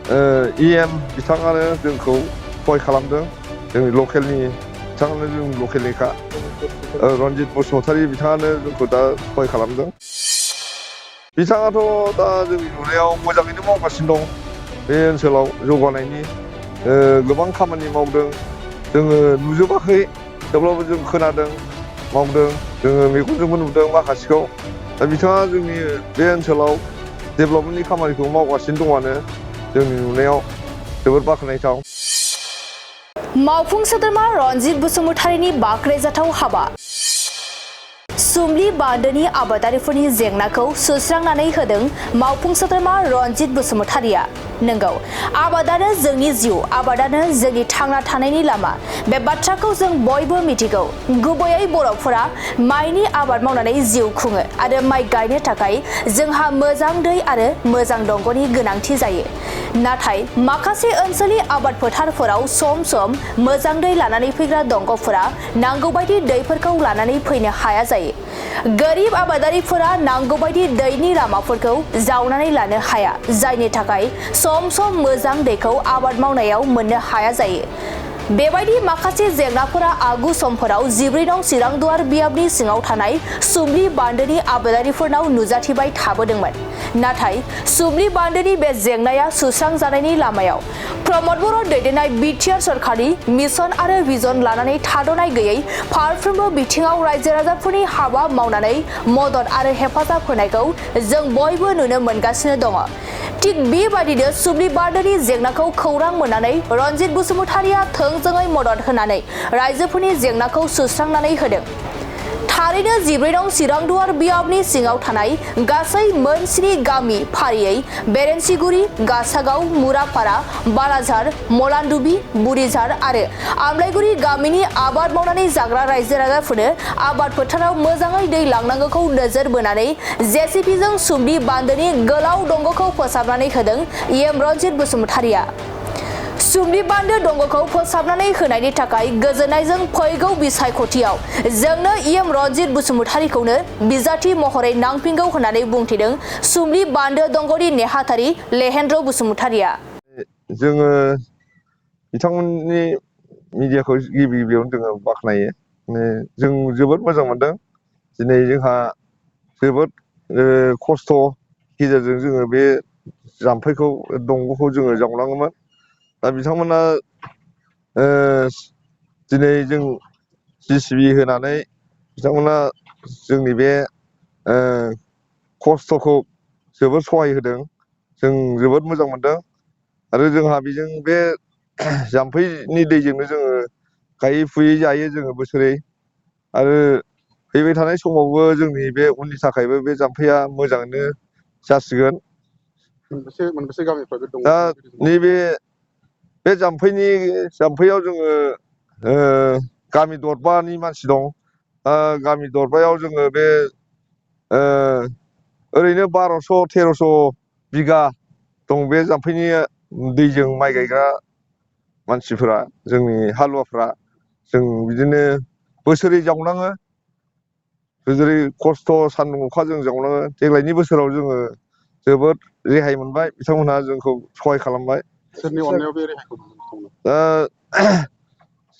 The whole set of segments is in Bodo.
EM बिथाङानो जोंखौ सहाय खालामदों जोंनि लकेलनि बिथाङानो जों लकेलनिखा रनजित बसुमतारी बिथाङानो जोंखौ दा सहाय खालामदों बिथाङाथ' दा जोंनि नुनायाव मोजाङैनो मावगासिनो दं बे ओनसोलाव जौगानायनि गोबां खामानि मावदों जोङो नुजोबाखै थेवब्लाबो जों खोनादों मावदों जोङो मेगनजोंबो नुदों माखासेखौ दा बिथाङा जोंनि बे ओनसोलाव डेभेलपमेन्टनि खामानिखौ मावगासिनो दङानो जोंनि नुनायाव जोबोद बाख्नायथाव मावफुं सोद्रोमा रनजित बसुमतारीनि बाख्नायजाथाव हाबा सुम्लि बान्दोनि आबादारिफोरनि जेंनाखौ सुस्रांनानै होदों मावफुं सोद्रोमा रनजित बसुमतारीया नंगौ आबादानो जोंनि जिउ आबादानो जोंनि थांना थानायनि लामा बे बाथ्राखौ जों बयबो मिथिगौ गुबैयै बर'फोरा माइनि आबाद मावनानै जिउ खुङो आरो माइ गायनो थाखाय जोंहा मोजां दै आरो मोजां दंग'नि गोनांथि जायो नाथाय माखासे ओनसोलनि आबाद फोथारफोराव सम सम मोजां दै लानानै फैग्रा दंग'फोरा नांगौबायदि दैफोरखौ लानानै फैनो हाया जायो गोरिब आबादारिफोरा नांगौबायदि दैनि लामाफोरखौ जावनानै लानो हाया जायनि थाखाय सम सम मोजां दैखौ आबाद मावनायाव मोननो हाया जायो बेबायदि माखासे जेंनाफोरा आगु समफोराव 14 नं चिरांदुवार बियाबनि सिङाव थानाय सुम्लि बान्दोनि आबादारिफोरनाव नुजाथिबाय थाबोदोंमोन नाथाय सुम्लि बान्दोनि बे जेंनाया सुस्रांजानायनि लामायाव प्रमद बर' दैदेननाय बिटिआर सरकारनि मिशन आरो भिजन लानानै थाद'नाय गैयै फारफ्रोमबो बिथिङाव रायजो राजाफोरनि हाबा मावनानै मदद आरो हेफाजाब होनायखौ जों बयबो नुनो मोनगासिनो दङ थिग बेबायदिनो सुम्लि बान्दोनि जेंनाखौ खौरां मोननानै रनजित बसुमतारीया थोंजोङै मदद होनानै रायजोफोरनि जेंनाखौ सुस्रांनानै होदों थारैनो 14 नं चिरांदुवार बियाबनि सिङाव थानाय गासै मोन 7 गामि फारियै बेरेन्सिगुरि गासागाव मुरापारा बालाझार मलानदुबि बुरिझार आरो आमलाइगुरि गामिनि आबाद मावनानै जाग्रा रायजो राजाफोरनो आबाद फोथाराव मोजाङै दै लांनांगौखौ नोजोर बोनानै जेसिपिजों सुम्लि बान्दोनि गोलाव दंग'खौ फोसाबनानै होदों EM रनजित बसुमतारीया सुम्लि बान्दो दंग'खौ फोसाबनानै होनायनि थाखाय गोजोननायजों फैगौ बिसायख'थियाव जोंनो EM रनजित बसुमतारीखौनो बिजाथि महरै नांफिनगौ होननानै बुंथिदों सुम्लि बान्दो दंग'नि नेहाथारि लेहेन्द्र बसुमतारीया जोङो बिथांमोननि मिडियाखौ गिबियावनो जोङो बाख्नायो जों जोबोद मोजां मोनदों दिनै जोंहा जोबोद खस्थ' गेजेरजों जोङो बे जाम्फैखौ दंग'खौ जोङो जावनाङोमोन दा बिथांमोना दिनै जों JCB होनानै बिथांमोना जोंनि बे खस्थ'खौ जोबोद सहाय होदों जों जोबोद मोजां मोनदों आरो जोंहा बेजों बे जाम्फैनि दैजोंनो जोङो गायै फुयै जायो जोङो बोसोरै आरो फैबाय थानाय समावबो जोंनि बे उननि थाखायबो बे जाम्फैया मोजाङैनो जासिगोन मोनबेसे गामिफ्रा दङ दा नैबे बे जाम्फैयाव जोङो गामि दरबानि मानसि दं गामि दरबायाव जोङो बे ओरैनो 1200-1300 बिगा दं बे जाम्फैनि दैजों माइ गायग्रा मानसिफोरा जोंनि हालुवाफ्रा जों बिदिनो बोसोरै जावनाङो बोसोरै खस्थ' सान्दुं अखा जों जावनाङो देग्लायनि बोसोराव जोङो जोबोद रेहाय मोनबाय बिथांमोनहा जोंखौ सहाय खालामबाय सोरनि अननायाव बे रेहायखौ दा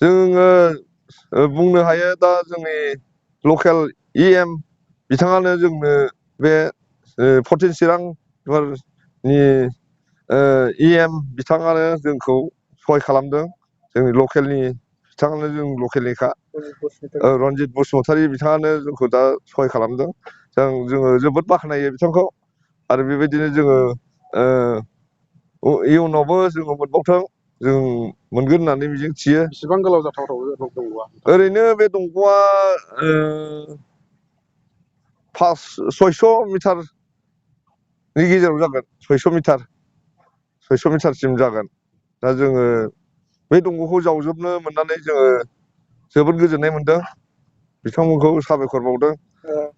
जोङो बुंनो हायो दा जोंनि लकेल EM बिथाङानो जोंनो बे 14 चिरांनि EM बिथाङानो जोंखौ सहाय खालामदों जोंनि लकेलनि बिथाङानो जों लकेलनिखा रनजित बसुमतारी बिथाङानो जोंखौ दा सहाय खालामदों जोङो जोबोद बाख्नायो बिथांखौ आरो बेबायदिनो जोङो इयुनावबो जोङो मोनबावथों जों मोनगोन होननानै मिजिं थियो बेसेबां गोलाव जाथावथाव दंग'आ ओरैनो बे दंग'आ 600 मिटारनि गेजेराव जागोन 600 मिटारसिम जागोन दा जोङो बे दंग'खौ जावजोबनो मोननानै जोङो जोबोद गोजोननाय मोनदों बिथांमोनखौ साबायखर बावदों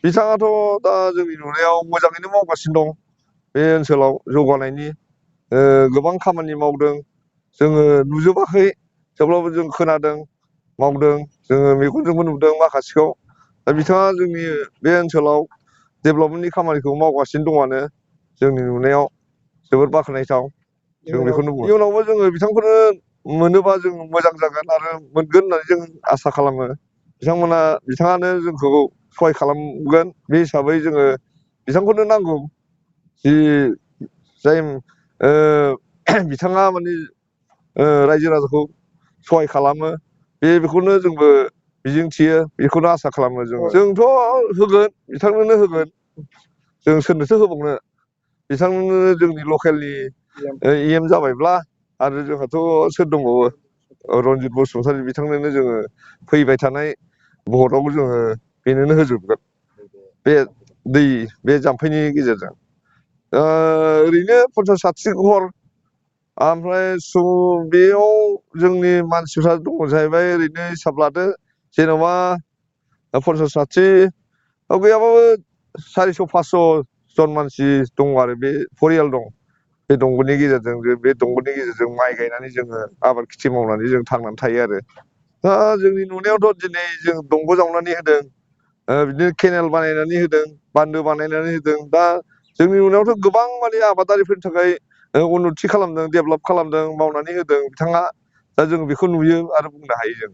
बिथाङाथ' दा जोंनि नुनायाव मोजाङैनो मावगासिनो दं बे ओनसोलाव जौगानायनि गोबां खामानि मावदों जोङो नुजोबाखै थेवब्लाबो जों खोनादों मावदों जोङो मेगनजोंबो नुदों माखासेखौ दा बिथाङा जोंनि बे ओनसोलाव डेभेलपमेन्टनि खामानिखौ मावगासिनो दङानो जोंनि नुनायाव जोबोद बाख्नायथाव जों बेखौनो बुङो इयुनावबो जोङो बिथांखौनो मोनोबा जों मोजां जागोन आरो मोनगोन होननानै जों आसा खालामो बिथाङानो जोंखौ सहाय खालामगोन बे हिसाबै जोङो बिथांखौनो नांगौ जि जाय बिथाङा माने रायजो राजाखौ सहाय खालामो बेखौनो जोंबो मिजिं थियो बेखौनो आसा खालामो जोंथ' होगोन बिथांनोनो होगोन जों सोरनोथो होबावनो बिथांनो जोंनि लकेलनि EM जाबायब्ला आरो जोंहाथ' सोर दंबावो रनजित बसुमतारी बिथांनोनो जोङो फैबाय थानाय भटआव जोङो बेनोनो होजोबगोन बे जाम्फैनि गेजेरजों ओरैनो 50-60 घर ओमफ्राय बेयाव जोंनि मानसिफ्रा दङ जाहैबाय ओरैनो हिसाब लादो जेन'बा 50-60 गैयाबाबो 400-500 जन मानसि दङ आरो बे फरियाल दं बे दंग'नि गेजेरजों माइ गायनानै जोङो आबाद खेथि मावनानै जों थांनानै थायो आरो दा जोंनि नुनायावथ' दिनै जों दंग' जावनानै होदों बिदिनो केनेल बानायनानै होदों बान्दो बानायनानै होदों दा जोंनि नुनायावथ' गोबां माने आबादारिफोरनि थाखाय उन्नति खालामदों डेभेलप खालामदों मावनानै होदों बिथाङा दा जों बेखौ नुयो आरो बुंनो हायो जों